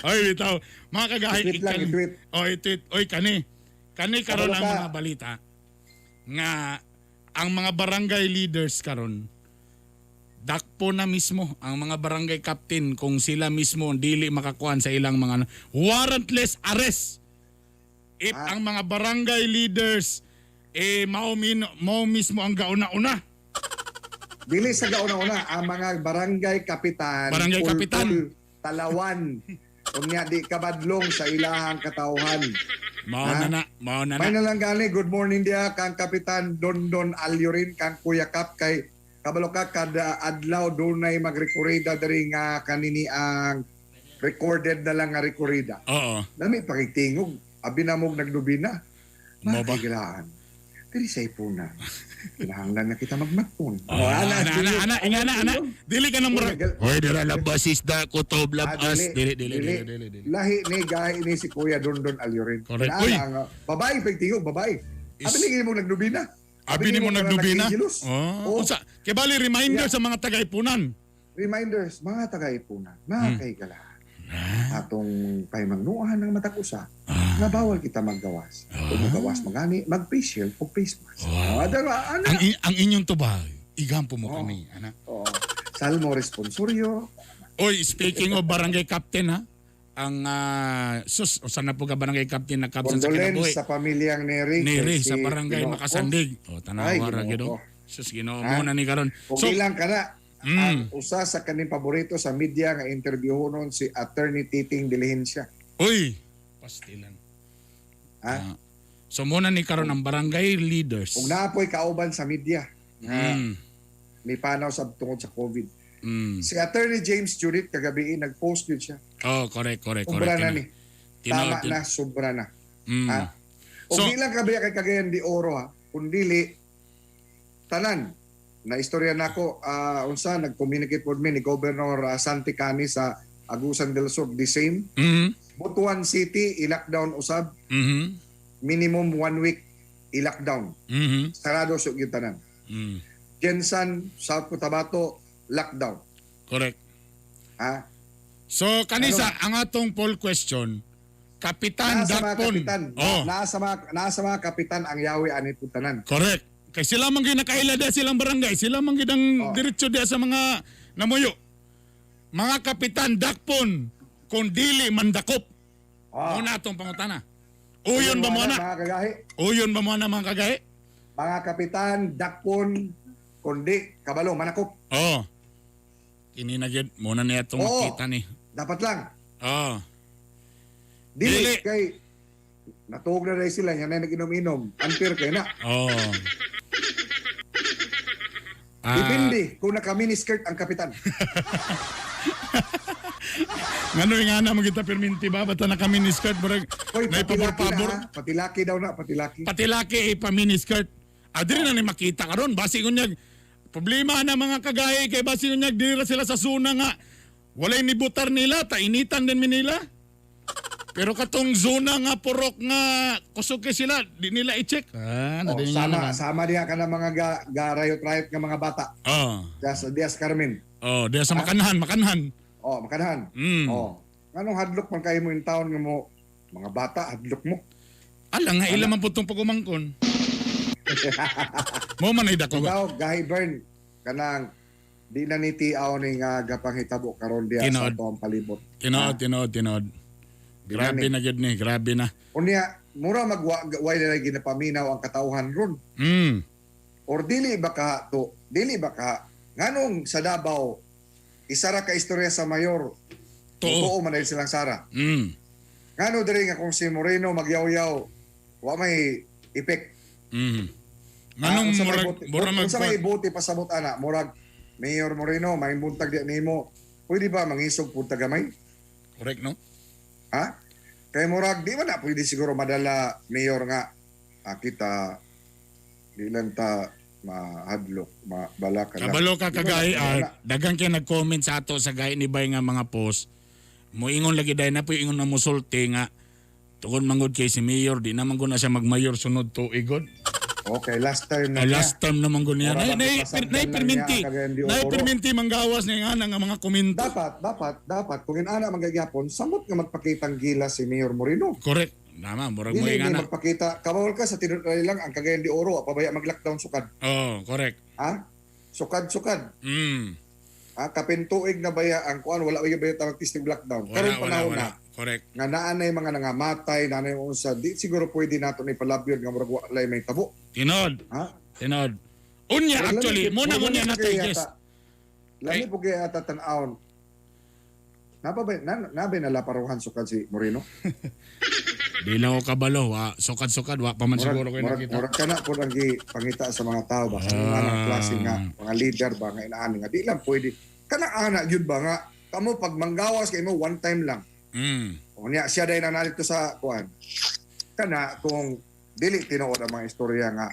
Oy, bitaw. Mga kagahi, I-tweet lang, i-tweet. Oh, i-tweet. Oy, kani. Kani karon Kabalo ang ka. mga balita nga ang mga barangay leaders karon dakpo na mismo ang mga barangay captain kung sila mismo ang dili makakuan sa ilang mga warrantless arrest. If ang mga barangay leaders eh mao mismo ang gauna-una. Dili sa gauna-una ang mga barangay kapitan, Barangay pulpul, kapitan. Talawan. Unya di kabadlong sa ilahang katawhan. Mao Ha? na na, mao na na. May na lang gani, good morning diha kang Kapitan Don Don Alyorin, kang Kuya Kap, kay kabalo ka kada adlaw dunay magrekorida diri nga kanini ang recorded na lang nga rekorida. Oo. Dami pa kay tingog, abi na mog nagnubina. Mo ba? Mga, diri sa ipuna. Kinahanglan na kita magmatpon. Oh, ana, ana, ana, ana, ana. Dili ka nang murag. Hoy, dira labas isda kutob Ah, labas. Dili, dili, dili, dili, dili. Lahi ni gahi ni si Kuya Dondon Alyorin. Correct. Kinahanglan Uy. nga, babae pag tingog, babae. Abi ni mo nagnubina. Abi ni mo kanang nagnubina. nagkikilos. Oh, Oh, unsa? Kay bali reminder Yeah. sa mga taga-ipunan. Reminders, mga taga-ipunan, mga kahigalaan. Ah. Atong pahimangnuan ng matag usa nga bawal kita maggawas. Kung magawas magani, mag-face shield o face mask. Wow. Ah, diba? Ano? Ang inyong tubag, igampo mo Oh. kami, ana. Oh. Salmo responsorio. Oy, speaking of barangay captain ha, ang sus, usa na po ka barangay captain na kapsan sa Condolence kinabuhi. sa pamilyang Neri. Neri kay sa si barangay Ginoo. Makasandig. O tanawa Ay, ra Ginoo gyud. ko. Oh. Sus, Ginoo Ha? mo na ni karon. Kung So, ilang ka na, ang usa sa kaning paborito sa media nga interview noon si Attorney Titing Diligencia. Uy, pastilan. Ha? Ah. So muna ni karon ang barangay leaders. Kung naapoy kauban sa media nga ni panaw sa tungod sa COVID. Si Attorney James Judith kagabi nag-post yun siya. Oh, correct, correct, Sobra correct. na ni. Tinuod, Tama na, sobra na. Ha? O So- di lang kabiya kay Cagayan de Oro ha, kundili tanan na istorya nako unsa nag-communicate pod mi ni Governor Santi Cani sa Agusan del Sur the same. Butuan City i-lockdown usab, minimum one week i-lockdown. Sarado sa gyud tanan. GenSan, South Cotabato lockdown. Correct. Ha? So kanisa ang atong poll question, Kapitan Nasa mga Dakpon. kapitan, Oh, nasa mga kapitan ang yawi ani pud tanan. Correct. Kay sila man gyud nakaila diha silang barangay, sila man gyud ang diretso diha sa mga namuyo. Mga kapitan dakpon kung dili mandakop. Oh. Muna atong pangutana. Uyon ba mo na? Mga kagahi? Uyon ba mo na mga kagahi? Mga kapitan, dakpon, kundi kabalo manakop. Oh. Kini na gyud mo na niya itong Oo. makita ni. Dapat lang. Oh. Dili, Dili. kay natuog na dahil sila, yan na nag-inom-inom. Unfair kay na. Oh. Ah, Depende kung naka-miniskirt ang kapitan. Ngano nga na magita perminti ba bata naka miniskirt murag Hoy, nay pati laki na pabor-pabor. ha. Pati laki daw na, pati laki. Pati laki eh, pa miniskirt. Ah, dili na ni makita karon basi kunyag problema na mga kagahi kay basi kunyag dili ra sila sa zona nga walay nibutar nila ta initan din mi nila. Pero katong zona nga purok nga kusog kay sila di nila i-check. Ah, Oh, na din nga sama, na. sama diha ka ng mga ga riot-riot nga mga bata. Oh. Dias Carmen. Oh, diya sa makanhan, makanhan. Oh, makanahan. Oh. Anong hadlok man kayo mo in town nga mo mga bata hadlok mo. Ala nga ila man po tong pagumangkon. Mo man ay dako. Ikaw, gahi burn kanang di na ni tiaw ni nga gapanghitabo karon diha sa Tinuod. atong palibot. Tinuod, tinuod, tinuod. Di na Grabe ni. na gyud ni, grabe na. Unya, mura magwa way na ginapaminaw ang katawhan ron. Or dili ba ka to, dili ba ka nganong sa Davao isa ra ka istorya sa mayor. Tuo. Totoo man dahil silang Sara. Ngano diri nga kung si Moreno magyawyaw wa may epek. Nganong Ah, unsa may murag murag mag unsa may ibuti pasabot ana murag Mayor Moreno may buntag di nimo. Pwede ba mangisog punta gamay? Correct, no? Ha? Kay murag di man na pwede siguro madala mayor nga kita di lang ta mahadlok, mabalaka lang. Kabalo ka Di ba kagay, na- dagang kay nag-comment sa ato sa gay ni Bay nga mga post. Moingon lagi dahil na po ingon na musulti nga tungod mangod kay si Mayor, di na man gud na siya magmayor sunod tuig gud. Okay, last time na Oh, niya. last term naman ko niya. Mura Nay ba nay pasanggan nay lang perminti. niya ang Cagayan de Nay Oro? perminti manggawas niya nga nga mga komento. Dapat, dapat, dapat kung inana manggagapon, samot nga magpakitang gila si Mayor Moreno. Correct. Tama, murag mo Dili nga ni na. magpakita, kabawal ka sa tinud lang ang Cagayan de Oro, pabaya mag-lockdown sukad. Oh, correct. Ha? Sukad sukad. Ha, kapin tuig na baya ang kuan, wala baya baya tawag testing lockdown. Wala, Karon wala, panahon wala. na Correct. nga naa nay mga nangamatay, naa nay unsa, di siguro pwede nato ni palabyon nga murag walay may tabo. Tinod. Ha? Tinod. Unya Pero actually, muna lami unya po na kay yes. Lami po kay ata tan-awon. Napa ba na, na ba nalaparuhan sukad si Moreno? Di lang ako kabalo, wa sukad-sukad wa pa man siguro ko murag, nakita. murag kana po ang gipangita sa mga tao ba sa mga anang klase nga mga leader ba nga inaani nga di lang pwede kanang ana gyud ba nga kamo pag manggawas kay mo one time lang. Unya siya dahil na narito sa kuan. Kana kung dili tinuod ang mga istorya nga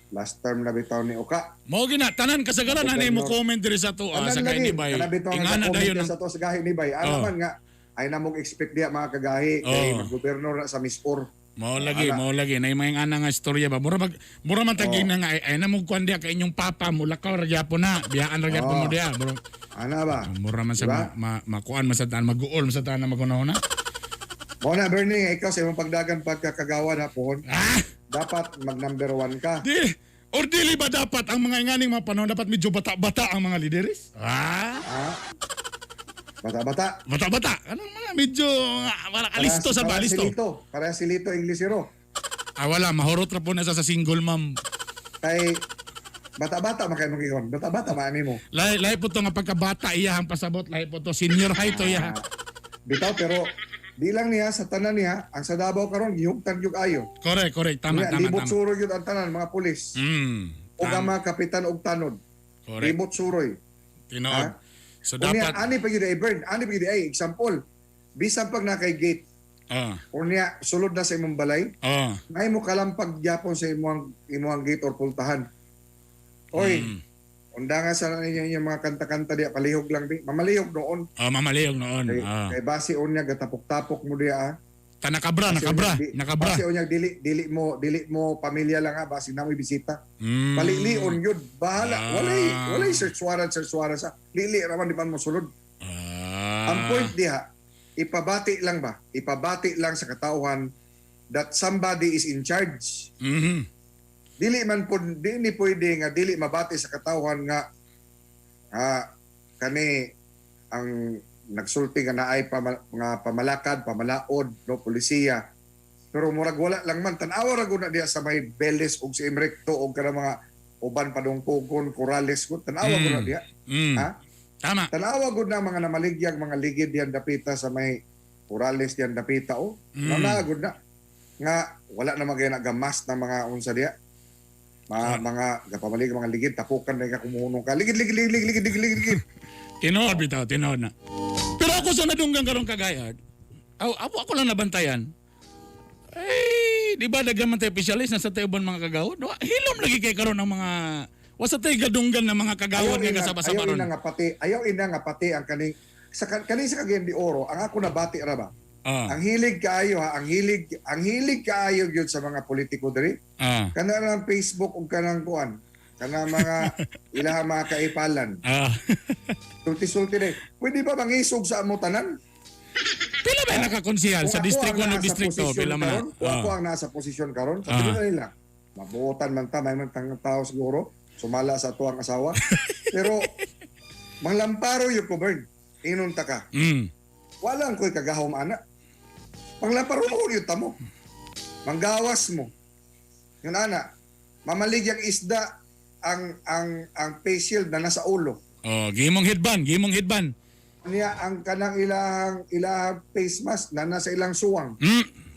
last term na bitaw ni Oka. Mao gina tanan kasagaran ani mo comment diri sa to ah, sa Tanan gahi ni lagi, Bay. kana bitaw nga Ingana comment dayon ang sa to sa gahi ni Bay. Ano Oh. man nga ay namog expect diya mga kagahi kay maggobernador na sa Misor. Mao lagi, Ana. mao lagi nay mga ana nga istorya ba. Mura mag mura man taging na nga ay, ay na mo kuan diya kay inyong papa mo lakaw ra gyapon na, biyaan ra gyapon mo diya. Mura, Ana ba? mura man sa Diba? makuan man sa tanan, maguol man sa tanan magunahon na. Mao na Bernie, ikaw sa imong pagdagan pagkakagawa na pohon, Ah! dapat mag number one ka. Di or dili ba dapat ang mga inganing mga panahon dapat medyo bata-bata ang mga lideres? Ah! Ha? Bata-bata. Bata-bata. Anong mga medyo wala alisto sa ba Para si alisto. Lito, para si Lito Inglesero. Ah wala, mahurot ra po na sa single ma'am. Kay bata-bata makay mong ingon. Bata-bata maani mo. Lahi lahi po to nga pagkabata iya ang pasabot, lahi po to senior high to iya. Bitaw pero di lang niya sa tanan niya ang sa Davao karon gihugtan gyud ayo. Correct, correct. Tama, Niya, tama, libot tama. suroy gyud ang tanan mga pulis. Ug ang Tama. mga kapitan og tanod. Correct. Libot suroy. Tinuod. Ha? So Unya dapat ani pa gyud ay burn, ani pa gyud ay example. Bisan pag na kay gate, unya sulod na sa imong balay, nay mo kalampag gyapon sa imong imong gate or pultahan. Oy, undangan sa ninyo inyong mga kanta-kanta diya palihog lang di. Mamalihog noon. Oh, mamalihog noon. Kay, kay base unya gatapok-tapok mo diya ah. Ta nakabra, Base nakabra, unya, nakabra. Base unya dili dili mo dili mo pamilya lang ha, base na mo'y bisita. Palilion yun. Bahala. Walay walay search warrant sa. Lili ra man di man mo sulod. Ang point diha, ipabati lang ba? Ipabati lang sa katauhan that somebody is in charge. Dili man po di ni pwede nga dili mabati sa katauhan nga kani ang nagsulti nga naay mga pamalakad, pamalaod, no polisiya. Pero murag wala lang man tan-awa ra gud na diha sa may Beles ug si Emrecto og kanang mga uban padungkugon, Corrales gud tan-awa gud na diha. Ha? Tama. Tan-awa gud na mga namaligyag mga ligid diyan dapita sa may Corrales diyan dapita oh. Naa gud na nga wala na magay nagamas na mga unsa diha. Mga mga gapamalig mga ligid tapukan na ka kumuhunong ka. Ligid ligid ligid ligid ligid ligid. ligid. Tinuod bitaw, tinuod na. Pero ako sa nadunggan karong kagayad, aw ako ako lang nabantayan. Ay, di ba daghan man tayo opisyalis nasa tayo uban mga kagawad? Wa, hilom lagi kay karon ang mga wa sa tayo gadunggan ng mga kagawad nga kasaba-saba ayaw ron. ina nga pati, ayaw ina nga pati ang kaning sa kaning sa Cagayan de Oro, ang ako nabati ra ba? Ang hilig kaayo ha, ang hilig kaayo gyud sa mga politiko diri. Kana lang Facebook ug kanang kuan, kanang mga ilaha mga kaipalan. Sulti-sulti dai. Pwede ba mangisog sa amo tanan? Pila ba nakakonsihal Kung sa ako District ang 1 o nasa District 2? posisyon Pila man na? karon, kung ako ang nasa posisyon karon, sa tingin nila, mabuotan man ta, may man tang tao siguro, sumala sa tuwang asawa. Pero manglamparo yung ko, Bern. Inon ta ka. Wala ang ko'y kagahom, ana. Manglamparo ko yung tamo. Manggawas mo. Yun, ana. Mamaligyang isda ang face shield na nasa ulo. Oh, gimong headband, gimong headband. Niya ang kanang ilahang ilahang face mask na nasa ilang suwang.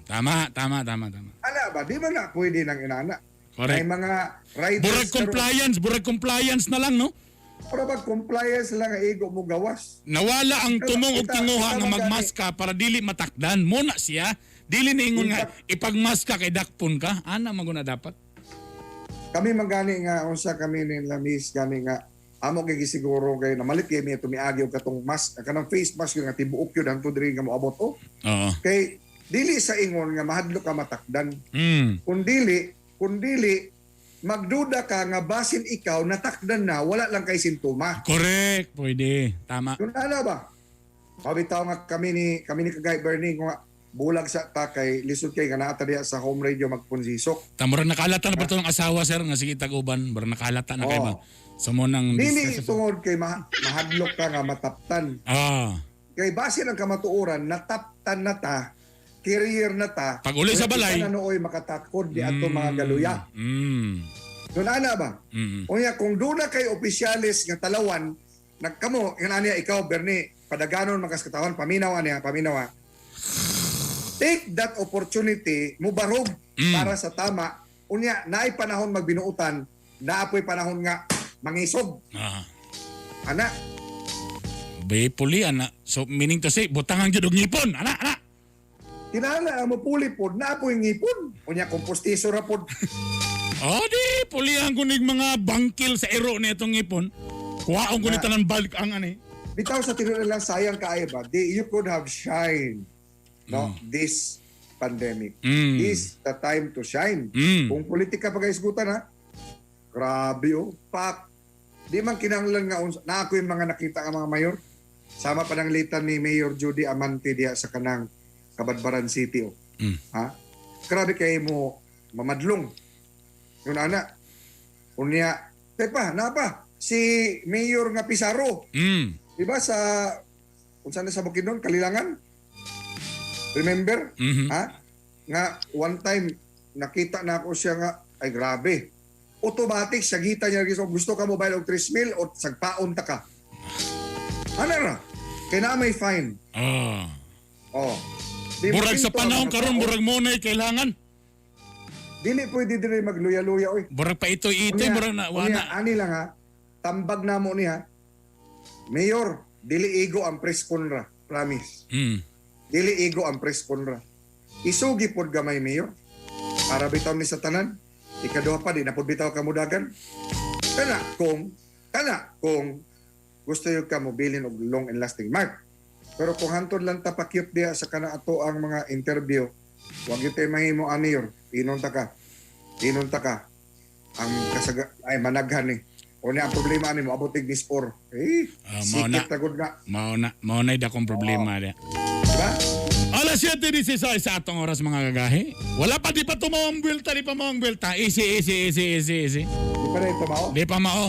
Tama, tama, tama, tama. Ana ba? Di ba na pwede nang inana? Correct. May mga riders Burag compliance, burag compliance na lang, no? Pero pag compliance lang ang igo mo gawas. Nawala ang tumong og tinguha kita nga man magmaska para dili matakdan. Mo na siya. Dili ni ingon nga ipagmaska kay dakpon ka. Ana man guna dapat. Kami man gani nga unsa kami ni Lamis gani nga amo kay gisiguro kay namalit kay mi tumiagi og katong mask kanang face mask yung nga tibuok yun hangtod diri nga moabot oh. Kay dili sa ingon nga mahadlok ka matakdan. Kun dili Magduda ka nga basin ikaw natakdan na, wala lang kay sintoma. Correct, pwede. Tama. Kung ano ba? Mabitaw nga kami ni Kagay Bernie nga bulag sa ta kay lisod kay nga naa ta diha sa home radio magpunsisok. Tamo ra nakalata na ba ito ng asawa, sir, nga sige tag-uban, bara nakalata na kay ba. So mo nang Dili tungod kay mahadlok ka nga mataptan. Kay base ng kamatuoran nataptan na ta, carrier na ta. Pag uli sa balay. Na nooy makatakod di ato mga galuya. Doon ana ba? Unya kung doon na kay opisyalis nga talawan, nagkamo yan aniya ikaw Bernie, padaganon makas katawan, paminaw aniya, paminaw ha. Take that opportunity, mubarog para sa tama. Unya naay panahon magbinuutan, naapoy panahon nga mangisog. Ana, Be puli ana. So meaning to say, butangan gyud og ngipon. Ana, ana. Kinahanglan ang mupuli pod, naapoy ngipon. Unya kung pustiso ra pod. Oh, di pulihan ko nig mga bangkil sa ero ni itong ngipon. Kuhaon ko ni tanan balik ang ani. Bitaw sa tinuod lang sayang kaayo ba? Di, you could have shine, no, this pandemic. This the time to shine. Kung politika pa guys gutan ha. Grabe oh. Pak. Di man kinahanglan nga na ako yung mga nakita nga mga mayor. Sama pa ng litan ni Mayor Judy Amante diha sa kanang Cabadbaran City oh. Ha? Grabe kay mo mamadlong. Yun ana. Unya, tepa, na pa si Mayor nga Pizarro. Di ba sa kung saan na sa Bukidnon, Kalilangan? Remember? Mhm. Ha? Nga one time nakita na ako siya nga ay grabe. Automatic siya gita niya gusto, gusto ka mobile og 3 mil o sagpaon ta ka. Ano ra? Kay na may fine. Oh. Di Murag sa mapinto ang panahon mga karon tao. murag mo na kailangan. Dili pwede diri magluya-luya oy. Murag pa itoy-itoy Unya, murag na unya, wana. ani lang ha. Tambag na mo niya. Mayor, dili ego ang press conra, promise. Dili ego ang press conra. Isugi pod gamay, Mayor. Para bitaw ni sa tanan. Ikaduha pa di na pod bitaw kamudagan. Kana kung gusto yung ka mobilin og long and lasting mark. Pero kung hantod lang ta pakyut diha sa kana ato ang mga interview, wag gyud tay mahimo ani yor. Inon ta ka. Inon ta ka. Ang kasaga ay managhan ni. O niya ang problema ani mo abot tig dispor. Eh, Mao na. sikit na gud na. Mao na dakong problema diha. Diba? Alas 7:16 sa atong oras mga gagahi. Wala pa, di pa tumaw ang buwelta, di pa mao ang buwelta. Easy, easy, easy, easy, easy. Di pa na ito mao? Di pa mao.